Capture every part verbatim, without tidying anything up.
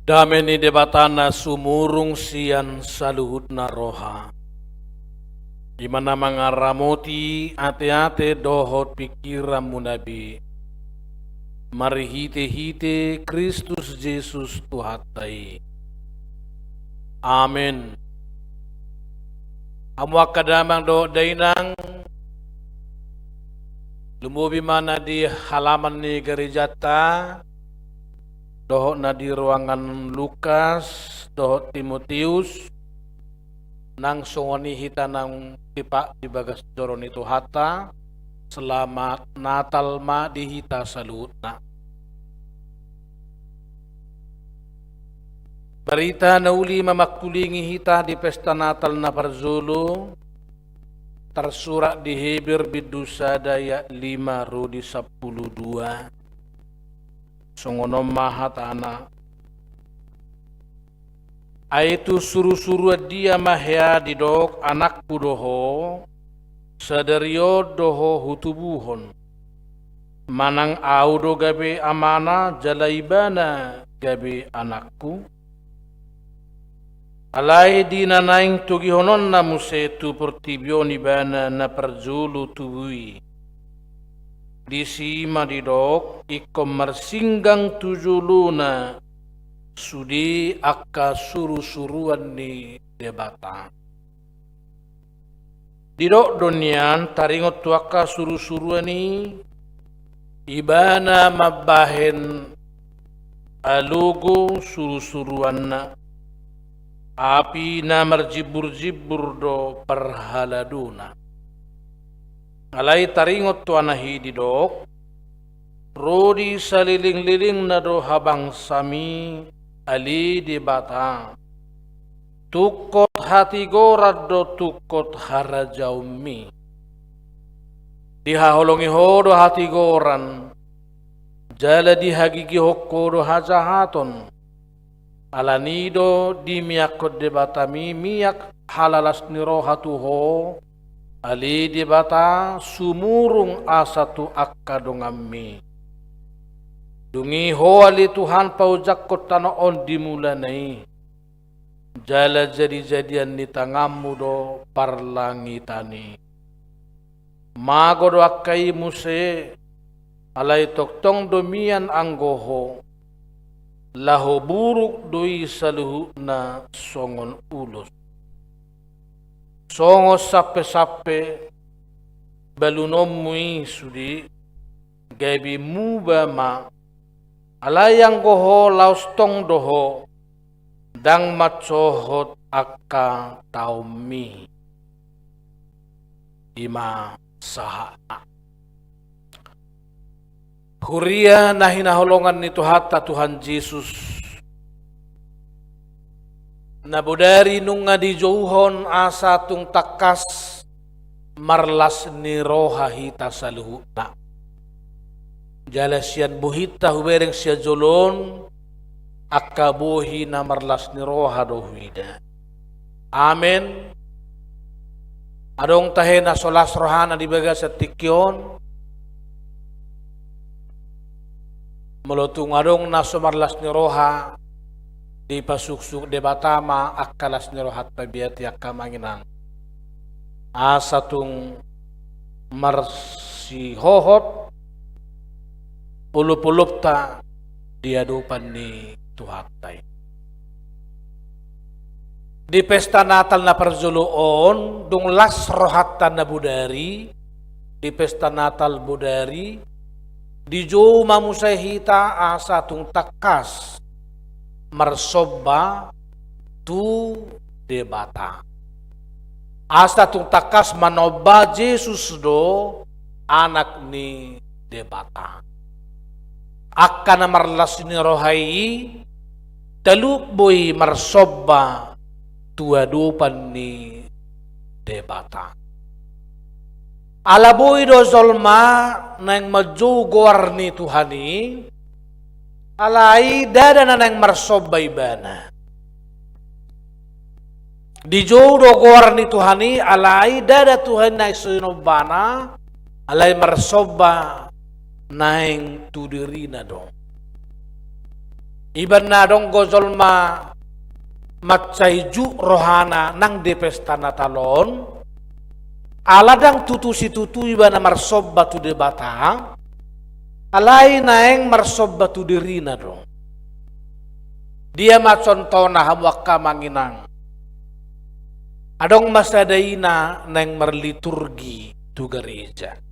Dame ni Debata na sumurung sian saluhutna roha, i ma na mangaramoti ateate dohot pingkiranmuna be, marhitehite Kristus Jesus Tuhanta i. Amen. Hamu angka damang dohot dainang, lumobi ma na di halaman ni garejanta, dohot na di ruangan Lukas dohot Timoteus, nang songon i hita naung tipak di bagas joro ni Tuhanta. Selamat Natal ma di hita saluhutna. Barita na uli ma mangkulingi hita di pesta Natal na parjolo, tarsurat di Heber bindu sada ayat lima ro di sampulu dua. Songon on ma hatana. Ai tu surusuruan dia ma hea didok, anakku do ho, sadari on do ho hutubuhon. Manang ahu do gabe amana jala ibana gabe anakku? Alai di na naeng togihononna muse tu portibi on ibana na parjolo tubu i. Disi ma didok, ingkon marsinggang tu jolona sude angka surusuruan ni Debata. Didok do nian taringot tu angka surusuruan i, ibana mambahen alogo surusuruanna, api na marjimburjimbur do parhaladona. Alai taringot tu anak i didok, ro di salelenglelengna do habangsami ale Debata. Tungkot hatigoran do tungkot harajaonmi. Dihaholongi ho do hatigoran, jala dihagigihon ho do hajahaton. Alani do dimiakkon Debatami miak halalas ni roha tu ho, ale Debata, sumurung asa tu angka donganmi. Dung i ho ale Tuhan paojakkon tano on di mulana i, jala jadijadian ni tanganmu do parlangitan i. Mago do angka i muse, alai tongtong do mian anggo ho, laho buruk do i saluhutna songon ulos. Songon sampesampe balunonmu i sude, gabe muba ma, alai anggo ho laos tong do ho, ndang mansohot angka taonmi. I ma sahatna. Huria na hinaholongan ni Tuhanta Tuhan Jesus, na bodari nunga dijouhon asa tung tangkas marlas ni roha hita saluhutna. Jala sian bohinta hubereng sian jolo on, angka bohi na marlas ni roha do huida. Amen. Adong tahe na so las rohana di bagasan tingki on? Molo tung adong na so marlas ni roha, dipasuksuk Debata ma angka las ni rohanta be, ate angka amang inang. Asa tung marsihohot olopolopta di adopan ni Tuhanta i. Di pesta Natal na parjolo on, dung las rohanta na bodari, di pesta Natal bodari, dijou ma muse hita asa tung tangkas marsomba tu Debata. Asa tung tangkas manomba Jesus do Anak ni Debata. Angka na marlas ni roha i, talup boi marsomba tu adopan ni Debata. Ala boi do jolma naeng manjou goar ni Tuhan i, alai ndada na naeng marsomba ibana. Dijou do goar ni Tuhan i, alai ndada Tuhan i naeng sinombana, alai marsomba naeng tu dirina do. Iba na adong do jolma mansai jut rohana nang di pesta Natal on, ala ndang tutu situtu ibana marsomba tu Debata, alai naeng marsomba tu dirina do. Dia ma contohna hamu angka amang inang? Adong ma sada ina naeng marliturgi tu gareja.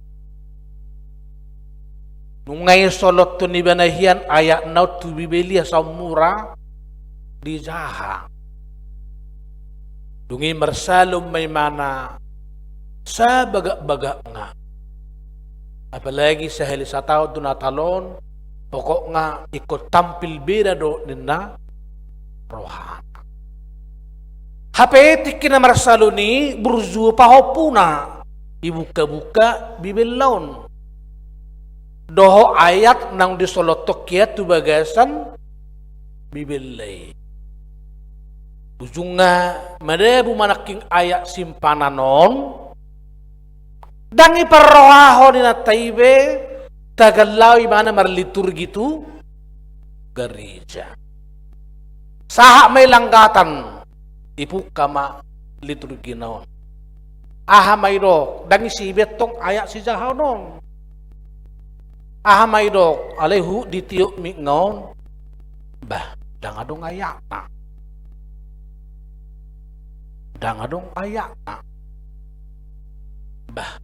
Nunga isolothon ibana hian ayatna on tu Bibel, ia saumura dijaha. Dung i marsalom ma imana sabagak-bagakna. Apalagi sahali sataon tu Natal on, pokokna ingkon tampil beda do ninna rohana. Hape tingki na marsalom i burju pahompuna, ibuka-buka Bibelna on dohot ayat naung disolothon hian tu bagasan Bibelna i. Ujungna madabu ma nangkin ayat simpanan on, ndang iparrohahon inanta i be tagan laho ibana marliturgi tu gareja. Sahat ma i langgatan, dipungka ma liturgina on. Aha ma didok? Ndang ise be tong ayat sijahaon on. Aha ma didok? Alai huhut ditiop mikna on. Bah, ndang adong ayatna. Ndang adong ayatna. Bah,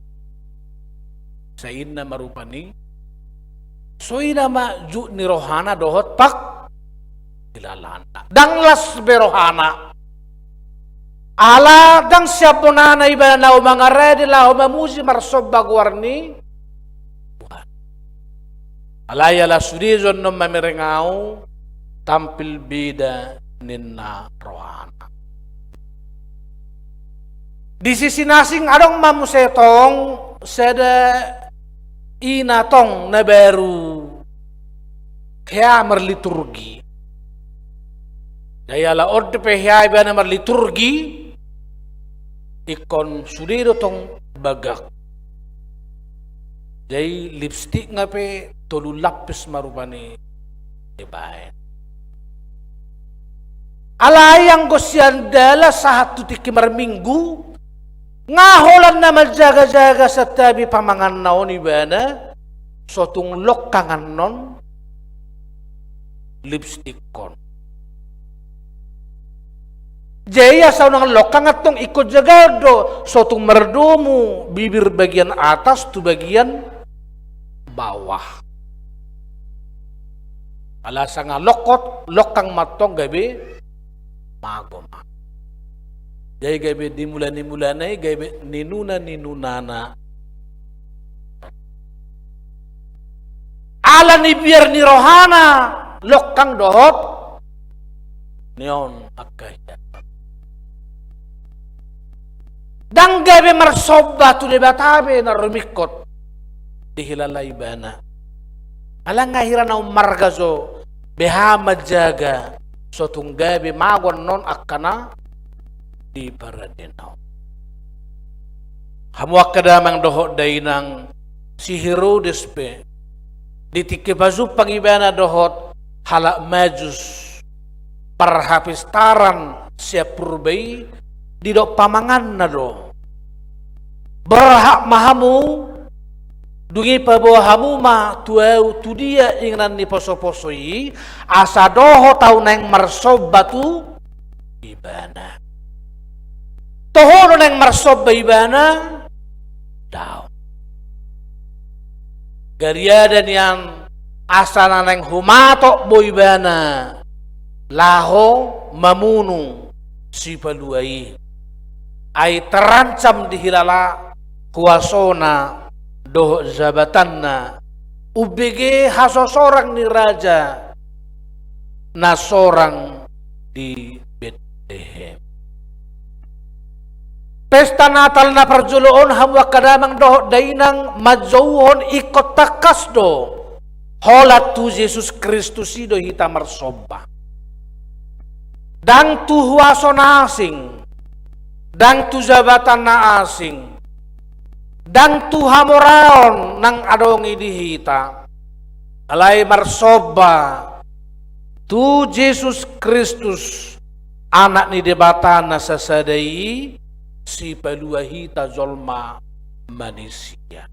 sai ninna ma rupani, songon i ma jut ni rohana dohot panghilalana. Ndang las be rohana. Ala ndang sian bonana ibana laho mangarade, laho mamuji, marsomba goar ni Tuhan. Alai ala sude jo annon mamereng ahu, tampil beda ninna rohana. Di sisi na asing adong ma muse tong sada ina tong na baru hea marliturgi. Jadi ala on dope hea ibana marliturgi, ingkon sude do tong bagak. Jadi lipstikna pe tolu lapis ma rupani dibaen. Alai anggo sian dalan sahat tu tingki marminggu, nga holan na manjaga-jaga santabi pamanganna on ibana, so tung longkang annon lipstikkon. Jadi asa unang longkang antong ingkon jagaon do, so tung mardomu bibir bagian atas tu bagian bawah. Ala asa nga longkot, longkang ma antong gabe mago ma. Jadi gabe di mula ni mulana i gabe ninuna ninunana. Ala ni biar ni rohana longkang dohot ni on angka hita. Ndang gabe marsomba tu Debata be na rumingkot dihilala ibana. Ala nga hira na ummarga jo beha manjaga so tung gabe mago annon angka na diparadena on. Hamu angka damang dohot dainang, si Herodes pe di tingki pajumpang ibana dohot halak Majus parhapistaran sian Purba i, didok pamanganna do. Borhat ma hamu, dung i paboa hamu ma tu ahu tu dia inganan ni posoposo i, asa dohot ahu naeng marsomba tu ibana. Toho do naeng marsomba ibana? Daong. Gariada nian asa na naeng humatop do ibana laho mamunu sipalua i. Ai terancam dihilala huasona dohot jabatanna umbege hasosorang ni raja na sorang di Betlehem. Pesta Natal na parjolo on, hamu angka damang dohot dainang, manjouhon ingkon tangkas do holan tu Jesus Kristus i do hita marsomba. Ndang tu huaso na asing, ndang tu jabatan na asing, ndang tu hamoraon nang adong i di hita. Alai marsomba tu Jesus Kristus, Anak ni Debata na sasada i, sipalua hita jolma manisia.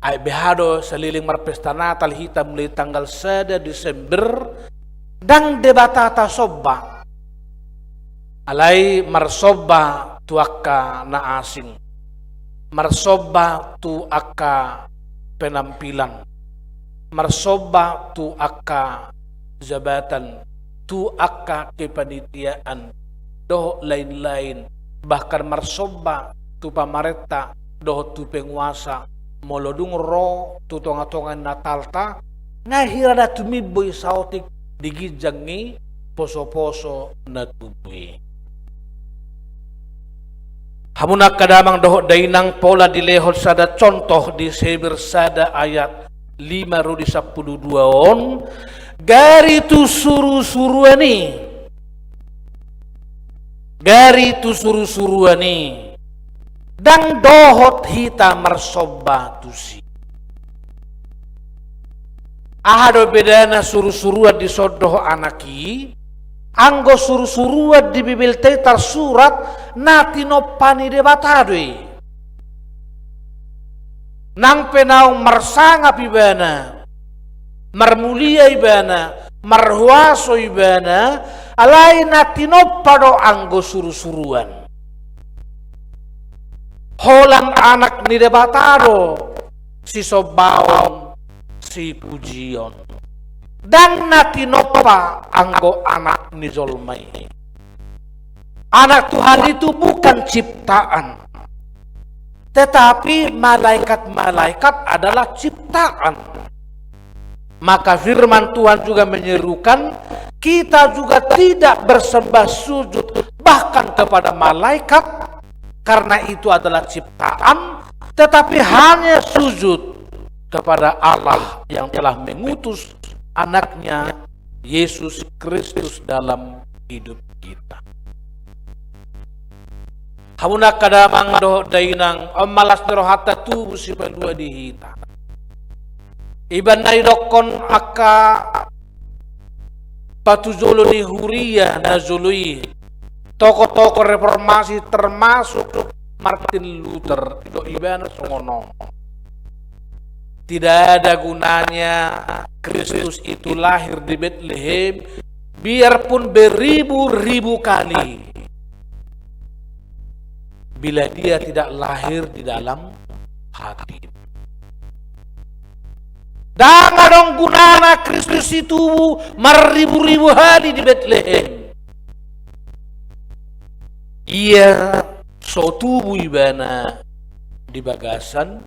Ai beha do saleleng marpesta Natal hita mulai tanggal sada Desember, ndang Debata tasomba. Alai marsomba tu angka na asing, marsomba tu angka penampilan, marsomba tu angka jabatan, tu angka kepanitiaan, dohot lain-lain, bahkan marsomba tu pamarenta dohot tu penguasa, molo dung ro tu tonga-tonga ni Natalta, nga hira na tumimbo i saotik di ginjang ni poso-poso na tubu i. Hamu angka damang dohot dainang, pola dilehon sada contoh di Heber sada ayat lima ro di sampulu dua on, gari tu suru-suruan i, gari tu suru-suruan i, ndang dohot hita marsomba tusi. Aha do bedana suru-suruan dison dohot anak i? Anggo suru-suruan di Bibelta i tarsurat na tinompa ni Debata do i. Nang pe naung marsangap ibana, marmulia ibana, marhuaso ibana, alai na tinompa do anggo suru-suruan. Holan anak ni Debata do sisombaon, sipujion. Ndang na tinompa anggo anak ni jolma i. Anak Tuhan itu bukan ciptaan, tetapi malaikat-malaikat adalah ciptaan. Maka firman Tuhan juga menyerukan, kita juga tidak bersembah sujud bahkan kepada malaikat, karena itu adalah ciptaan, tetapi hanya sujud kepada Allah yang telah mengutus anaknya Yesus Kristus dalam hidup kita. Hamu angka damang dohot dainang, on ma las ni rohanta tubu sipalua di hita. Ibana didokkon angka patujolo ni huria na jolo i, tokoh-tokoh reformasi termasuk Martin Luther, didok ibana songon on. Tidak ada gunanya Kristus itu lahir di Betlehem, biarpun beribu-ribu kali, bila dia tidak lahir di dalam hati. Ndang adong gunana Kristus i tubu marribu-ribu hali di Betlehem, ia so tubu ibana di bagasan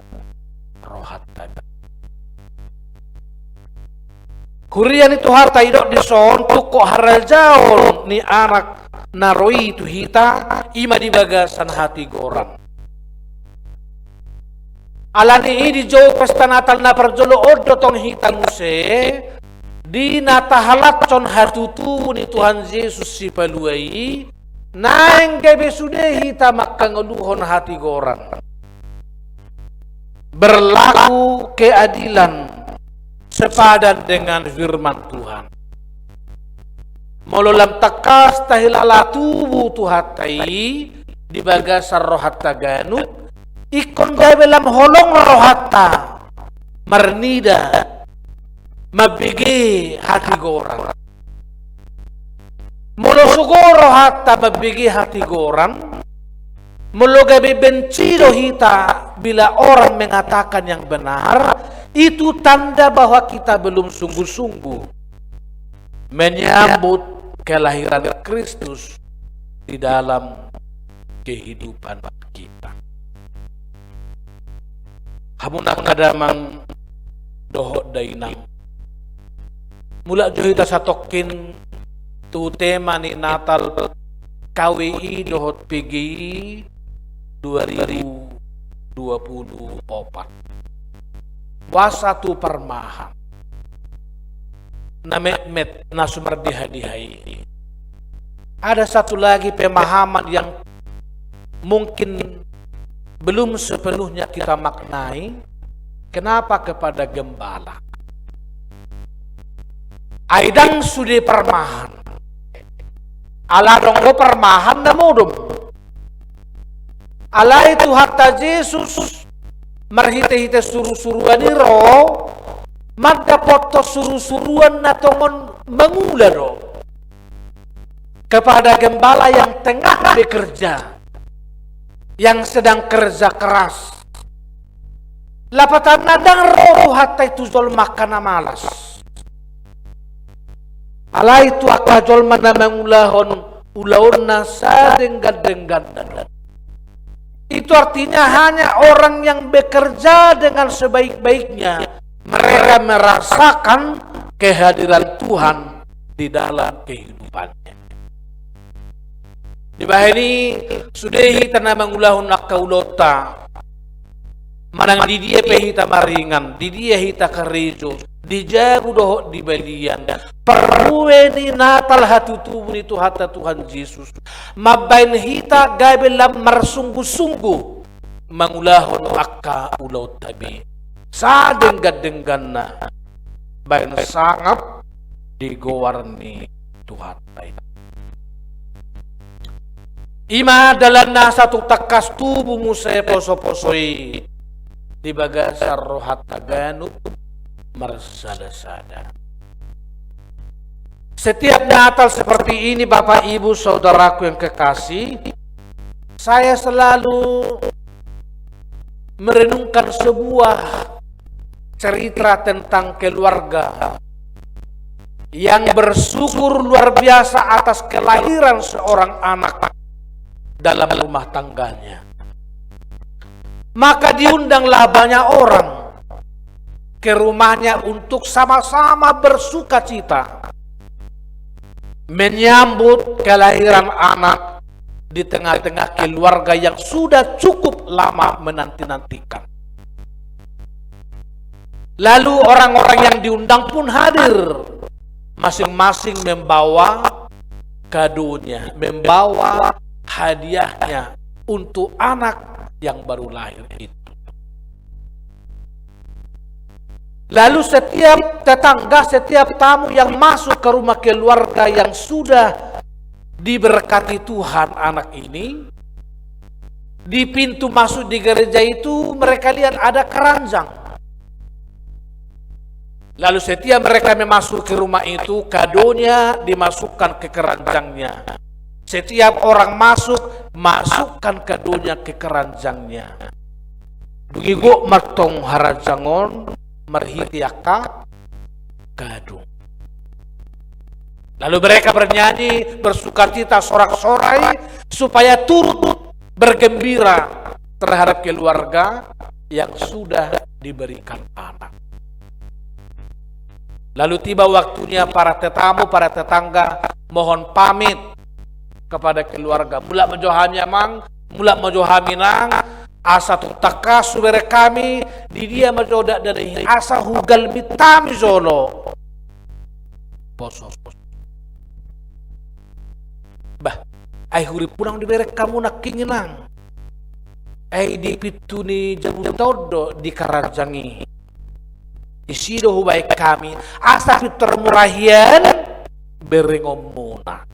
rohanta. Huria ni Tuhanta, didok dison, tungkot harajaon ni Anak na ro i tu hita, i ma di bagasan hatigoran. Alani i dijou pesta Natal na parjolo on do tong hita muse, di na tahalashon hatutubu ni Tuhan Jesus Sipalua i, naeng gabe sude hita mangkangoluhon hatigoran. Berlaku keadilan sepadan dengan firman Tuhan. Molo lam tangkas tahilala tubu Tuhanta i di bagasan rohanta ganup, ingkon gabe lam holong rohanta marnida, mambege hatigoran. Molo sogo rohanta mambege hatigoran, molo gabe benci do hita bila orang mengatakan yang benar, itu tanda bahwa kita belum sungguh-sungguh menyambut kelahiran Kristus di dalam kehidupan kita. Hamu angka damang dohot dainang, mulak jo hita satongkin tu tema ni Natal K W I dohot P G I dua ribu dua puluh opat. Boasa tu parmahan na metmet, na sumardiha-diha i? Ada satu lagi pemahaman yang mungkin belum sepenuhnya kita maknai, kenapa kepada gembala? Ai ndang sude parmahan. Ala adong do parmahan na modom. Alai Tuhanta Jesus marhite-hite suru-suruan i ro mandapothon suru-suruan na tongon mangula do kepada gembala yang tengah bekerja, yang sedang kerja keras. Lapatanna, ndang ro Tuhanta i tu jolma angka na malas. Alai tu angka jolma na mangulahon ulaonna sadenggan-dengganna. Itu artinya hanya orang yang bekerja dengan sebaik-baiknya, mereka merasakan kehadiran Tuhan di dalam kehidupannya. Dibahen i, sude hita na mangulahon angka ulaonta, manang di dia pe hita maringan, di dia hita karejo, di jabu dohot di balian, parbue ni Natal hatutubu ni Tuhanta Tuhan Jesus mambahen hita gabe lam marsungguh-sungguh mangulahon angka ulaonta be sadenggan-dengganna, bahen sangap di goar ni Tuhanta i. I ma dalanna asa tung tangkas tubu muse poso-poso i di bagasan rohanta ganup marsada-sada. Setiap Natal seperti ini, Bapak, Ibu, saudaraku yang kekasih, saya selalu merenungkan sebuah cerita tentang keluarga yang bersyukur luar biasa atas kelahiran seorang anak dalam rumah tangganya. Maka diundanglah banyak orang ke rumahnya untuk sama-sama bersukacita menyambut kelahiran anak di tengah-tengah keluarga yang sudah cukup lama menanti-nantikan. Lalu orang-orang yang diundang pun hadir, masing-masing membawa kadonya, membawa hadiahnya untuk anak yang baru lahir itu. Lalu setiap tetangga, setiap tamu yang masuk ke rumah keluarga yang sudah diberkati Tuhan anak ini, di pintu masuk di gereja itu mereka lihat ada keranjang. Lalu setiap mereka memasuki rumah itu, kadonya dimasukkan ke keranjangnya. Setiap orang masuk, masukkan kadonya ke keranjangnya. Dung i gok ma antong haranjang on marhite angka kado. Lalu mereka bernyanyi, bersukacita, sorak-sorai, supaya turut bergembira terhadap keluarga yang sudah diberikan anak. Lalu tiba waktunya para tetamu, para tetangga mohon pamit kepada keluarga. Mulak ma jo hami, Amang, mulak ma jo hami, Inang, asa tung tangkas hubereng hami, di dia ma jo dakdanak i, asa hugalbit hami jolo. Poso. Bah, ai huripuna dibereng hamu nangkin, Inang. Ai di pintu ni jabunta on do di keranjang i. Disi do hubaen hami, asa pintor mura hian berengonmuna.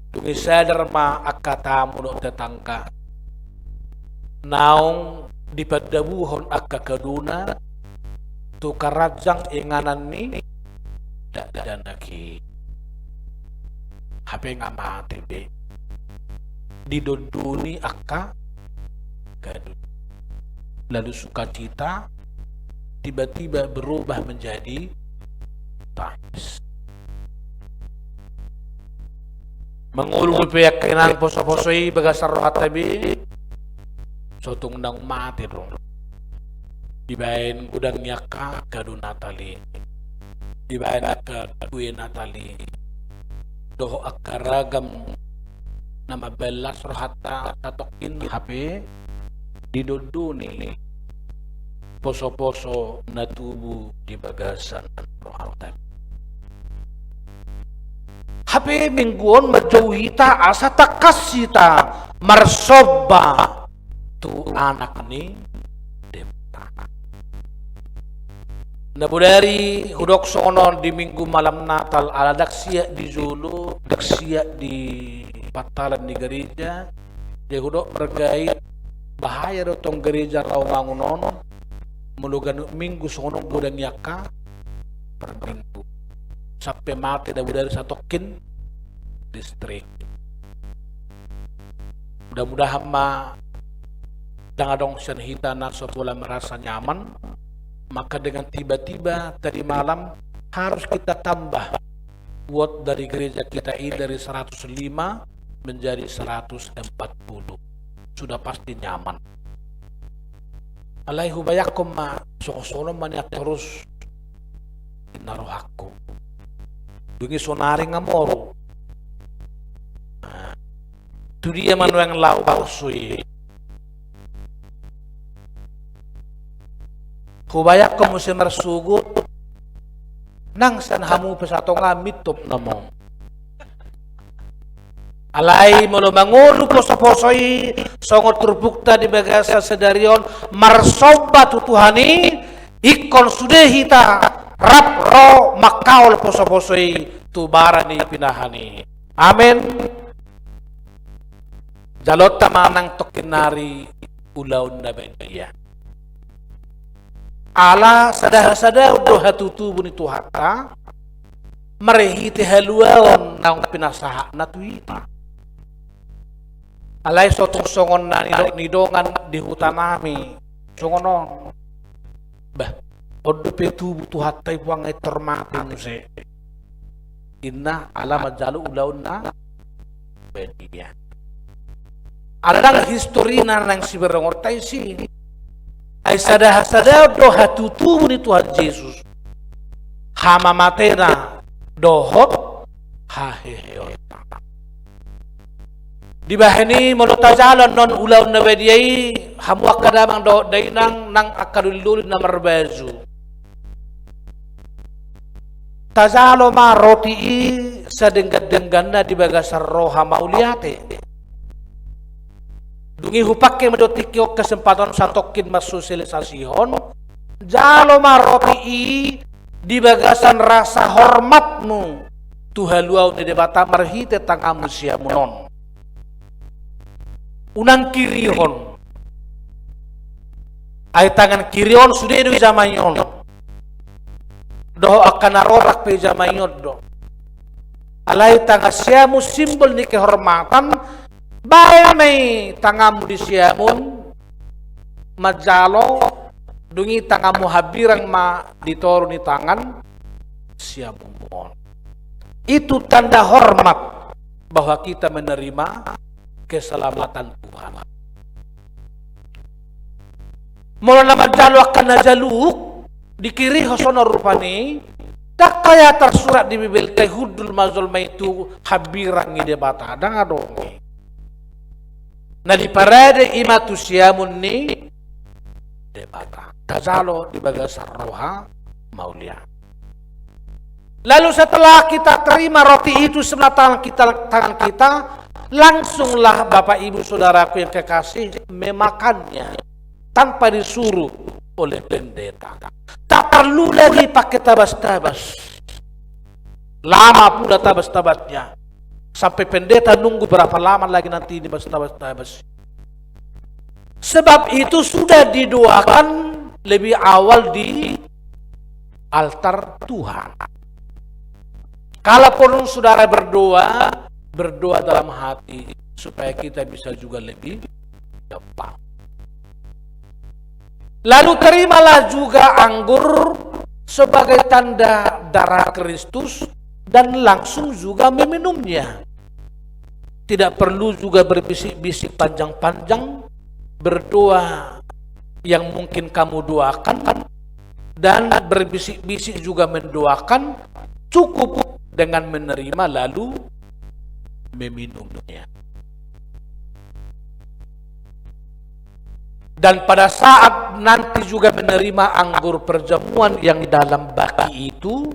Dung i sadar ma angka tamu dohot tetangga naung dipandabuhon angka kadona tu keranjang inganan ni dakdanak i. Hape nga mate be. Didondoni angka kado. Lalu sukacita tiba-tiba berubah menjadi tangis. Mangolu pe angka inang poso-poso i bagasan rohanta be, so tung naung mate do. Dibaen godang ni angka kado Natal i, dibaen angka kue Natal i, dohot angka ragam na mambaen las rohanta satongkin, hape didondoni poso-poso na tubu di bagasan rohanta. Hape minggu on manjou hita asa tangkas hita marsomba tu Anak ni Debata. Na bodari hudok songon on di Minggu malam Natal, ala ndang siat di jolo, ndang siat di pantalan ni gareja, jadi hudok margait, bahaya do tong gareja rawangun on, molo ganup Minggu songon on godang i angka parminggu. Sampe mate na bodari satongkin listrik. Mudah-mudahan ma ndang adong sian hita na so pola merasa nyaman, maka dengan tiba-tiba tadi malam harus kita tambah kuota dari gereja kita ini dari seratus lima menjadi seratus empat puluh. Sudah pasti nyaman. Alai hubayangkon ma, songon-songon ma nian torus ninna rohangku. Dung i sonari nga moru. Nah, tu dia ma nuaeng laho borsu i? Hubayangkon muse marsogot, nang sian hamu pe satonga mintop nama on. Alai molo mangolu poso-poso i, songon turpukta di bagasan sadari on, marsomba tu Tuhan i, ingkon sude hita rap ro mangkaol poso-poso i tu bara ni pinahan i. Amen. Jaloonta ma nang tongkin nari ulaon na badia. Ala sada-, sada do hatutubu ni Tuhanta, marhite haluaon naung pinasahatna tu hita. Alai so tung songon na nidok ni dongan di huta nami, songon on. Bah, on dope tubu Tuhanta i, boha nga intor mate muse, ninna, ala manjalo ulaon na badia. Ala ndang historina naeng siberengorta i si. Ai sada-, sada do hatutubu ni Tuhan Jesus, hamamatena dohot haheheonna. Dibahen i molo tajalo annon ulaon na badia i, hamu angka damang dohot dainang nang angka doli-doli na marbaju, tajalo ma roti i sadenggan-dengganna di bagasan roha mauliate. Dung i hupangke ma jo tingki on kesempatan on satongkin marsosialisasihon, jalo ma roti i di bagasan rasa hormatmu tu haluaon ni Debata marhite tanganmu siamun on. Unang kirihon. Ai tangan kiri on sude do ijamai on. Dohot angka na rorak pe ijamai on do. Alai tangan siamun simbol ni kehormatan, baen ma i tanganmu di siamun, manjalo, dung i tanganmu hambirang ma di toru ni tangan siamunmu on. Itu tanda hormat bahwa kita menerima keselamatan Tuhan. Molo na manjalo angka na jaluk, dikirihon songon rupani, ndang hea tarsurat di Bibelta i hundul ma jolma i tu hambirang ni Debata, ndang adong i. Na diparade i ma tu siamun ni Debata. Tajalo di bagasan roha mauliate. Lalu setelah kita terima roti itu sebelah tangan kita, tangan kita, langsunglah Bapak Ibu Saudaraku yang kekasih memakannya tanpa disuruh oleh pendeta. Tak perlu lagi pakai tabas-tabas. Lama pula tabas-tabasnya. Sampai pendeta nunggu berapa lama lagi nanti ini tabas-tabas. Sebab itu sudah didoakan lebih awal di altar Tuhan. Kalaupun saudara berdoa, berdoa dalam hati supaya kita bisa juga lebih gampang. Lalu terimalah juga anggur sebagai tanda darah Kristus dan langsung juga meminumnya. Tidak perlu juga berbisik-bisik panjang-panjang, berdoa yang mungkin kamu doakan, dan berbisik-bisik juga mendoakan, cukup dengan menerima lalu meminumnya. Dan pada saat nanti juga menerima anggur perjamuan yang di dalam baki itu,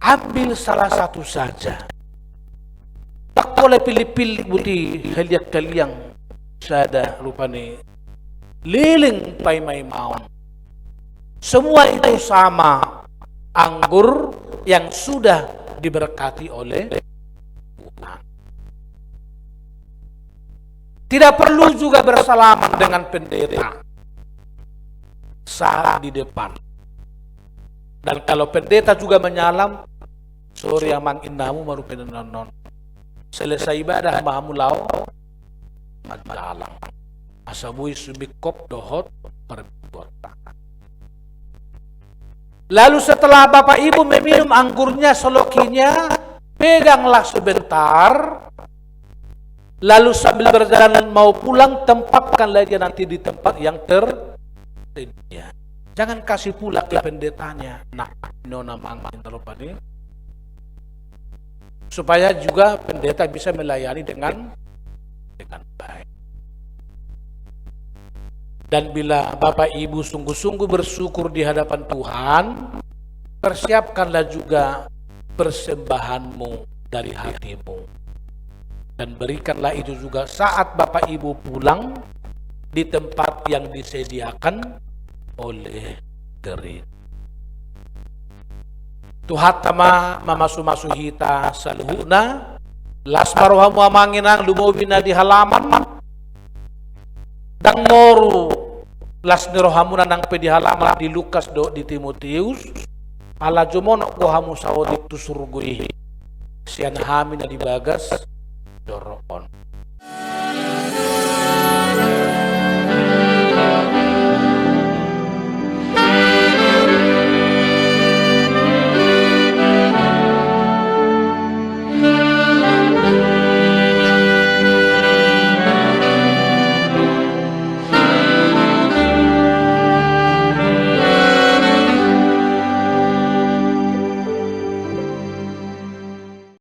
ambil salah satu saja. Ndang pola pillit-pillit, boti haliang-haliang, sada rupani leleng paima-imaon. Semua itu sama anggur yang sudah diberkati oleh Tuhan. Tidak perlu juga bersalaman dengan pendeta saat di depan. Dan kalau pendeta juga menyalam, "Sorry, amang, innamu ma rupani annon." Selesai ibadah ma hamu laho manjalang. Asa boi sumingkop dohot parmingguonta. Lalu setelah Bapak Ibu meminum anggurnya selokinya, peganglah sebentar, lalu sambil berjalan mau pulang, tempatkanlah dia nanti di tempat yang tersedia. Jangan kasih pulang ke pendetanya. Nah, no namang, supaya juga pendeta bisa melayani dengan, dengan baik. Dan bila Bapak Ibu sungguh-sungguh bersyukur di hadapan Tuhan, persiapkanlah juga persembahanmu dari hatimu. Dan berikanlah itu juga saat Bapak Ibu pulang di tempat yang disediakan oleh gereja. Tuhanta ma mamasu-masu hita saluhutna. Las ma rohamu, amang inang, lumobi na di halaman. Ndang moru las ni rohamuna nang pe di halaman di Lukas dohot di Timoteus. Ala jumonok do hamu saotik tu surgo i sian hami na di bagas joro on.